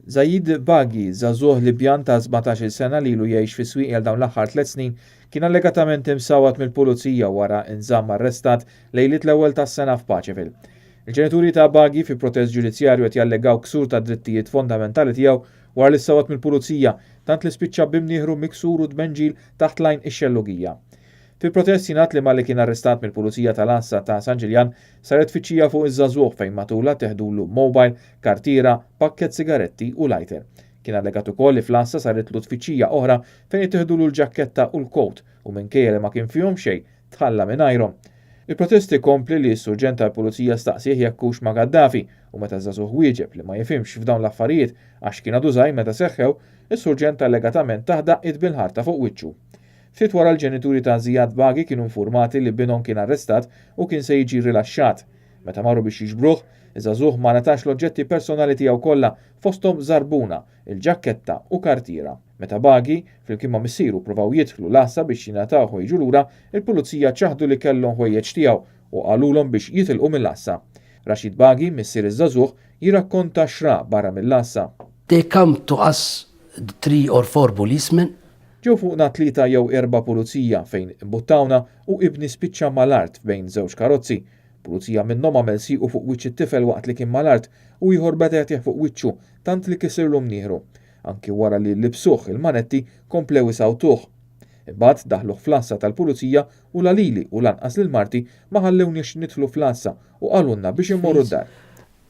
Zaid Bagi, żagħżugħ Libjan ta' 17-il sena li ilu jgħix fis-Swieqi għal dawn l-aħħar 3 snin, kien allegatament imsawat mill-pulizija wara inżamm arrestat lejliet l-ewwel tas-sena f'Paceville. Il-ġenituri ta' Bagi fi protest ġudizzjarju qed jallegaw ksur ta' drittijiet fondamentali tiegħu wara li ssawat mill-pulizija tant li spiċċa b'imnieħru miksur u tbenġil taħt l-għajn ix-xellugija. Fil-protest jingħad li malli kien arrestat mill-Pulizija tal-Għassa ta' San Ġiljan saret tfittxija fuq iż-żagħżugħ fejn matulha teħdulu mobile, kartiera, pakket sigaretti u lighter. Kien allegat ukoll li fl-għassa saritlu tfittxija oħra fejn itteħdulu l-ġaketta u l-coat u minkejja li ma kien fihom xejn tħalla mingħajrhom. Il-protest ikompli li s-surġent tal-Pulizija staqsih jekk hux ma' Gaddafi u meta żagħżugħ wieġeb li ma jifhimx f'dawn l-affarijiet għax kien għadu żgħir meta seħħew, is-surġent allegatament tah daqqiet bil-ħarta fuq wiċċu. Ftit wara l-ġenituri ta' Zijad Bagi kienu informati li binhom kien arrestat u kien se jiġi rilaxxat. Meta marru biex jiġbruh, iż-żagħżugħ ma ngħatax l-oġġetti personali tiegħu kollha, fosthom żarbuna, il-ġaketta u kartiera. Meta Bagi, flimkien ma' missieru, provaw jidħlu l-għassa biex jingħataw ħwejġu lura, il-pulizija ċaħdu li kellhom ħwejjeġ tiegħu u qalulhom biex jitilqu mill-għassa. Rashid Bagi, missier iż-żagħżugħ, jirrakkonta x'ra barra mill-għassa. They come to us, three or four policemen. Ġew fuqna tlieta jew erba' pulizija fejn imbuttawna u ibni spiċċa mal-art bejn żewġ karozzi. Pulizija minnhom għamel siequ fuq wiċċ it-tifel waqt li kien mal-art u ieħor beda jagħtih fuq wiċċu tant li kisirlu mnieħru. Anki wara li libsuh il-manetti komplew isawtuh. Imbagħad daħluh fl-għassa tal-pulizija u la lili u lanqas lil marti ma ħallewniex nidħlu fl-għassa u qalulna biex immorru d-dar.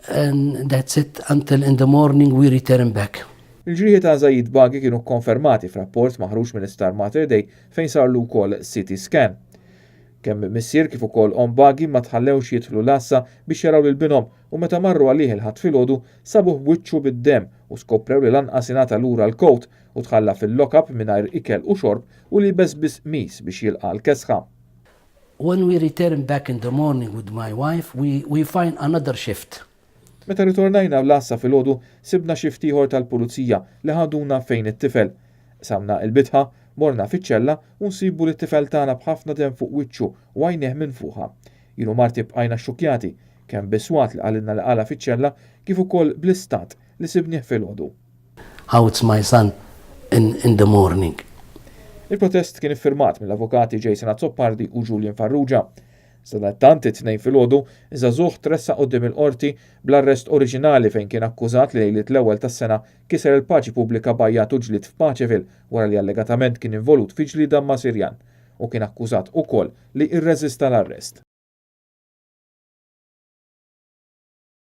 And that's it until in the morning we return back. Il-ġrieħi ta' Zaid Bagi kienu konfermati f'rapport maħruġ mill-Isptar Mater Dei fejn sarlu wkoll CT scan. Kemm missier kif ukoll omm Bagi ma tħallewx jidħlu l-għassa biex jaraw lil binhom u meta marru għalih il-Ħadd filgħodu sabuh b'wiċċu bid-demm u skoprew li lanqas ingħata lura l-coat u tħalla fil-lockup mingħajr ikel u xorb u liebes biss qmis biex jilqa' l-kesħa. When we return back in the morning with my wife, we find another shift. Meta ritornajna l-għassa filgħodu sibna shift ieħor tal-pulizija li ħaduna fejn it-tifel. Qsamna il-bitħa, morna fiċ-ċella u nsibu lit-tifel tagħna b'ħafna demm fuq wiċċu u għajnejh minfuħa. Jien u marti bqajna xukjati kemm bis-swat li qalilna li qala' fiċ-ċella kif ukoll bl-istat li sibnieh filgħodu. How it's my son in the morning. Il-protest kien iffirmat mill-avukati Jason Azzopardi u Julian Farrugia. Sadattant it-Tnejn filgħodu, iż-żagħżugħ tressaq quddiem il-qorti bl-arrest oriġinali fejn kien akkużat li lejliet l-ewwel tas-sena kiser il-paċi pubblika b'għajjat u ġlied f'Paceville wara li allegatament kien involut fi ġlieda ma' Sirjan u kien akkużat ukoll li irreżista l-arrest.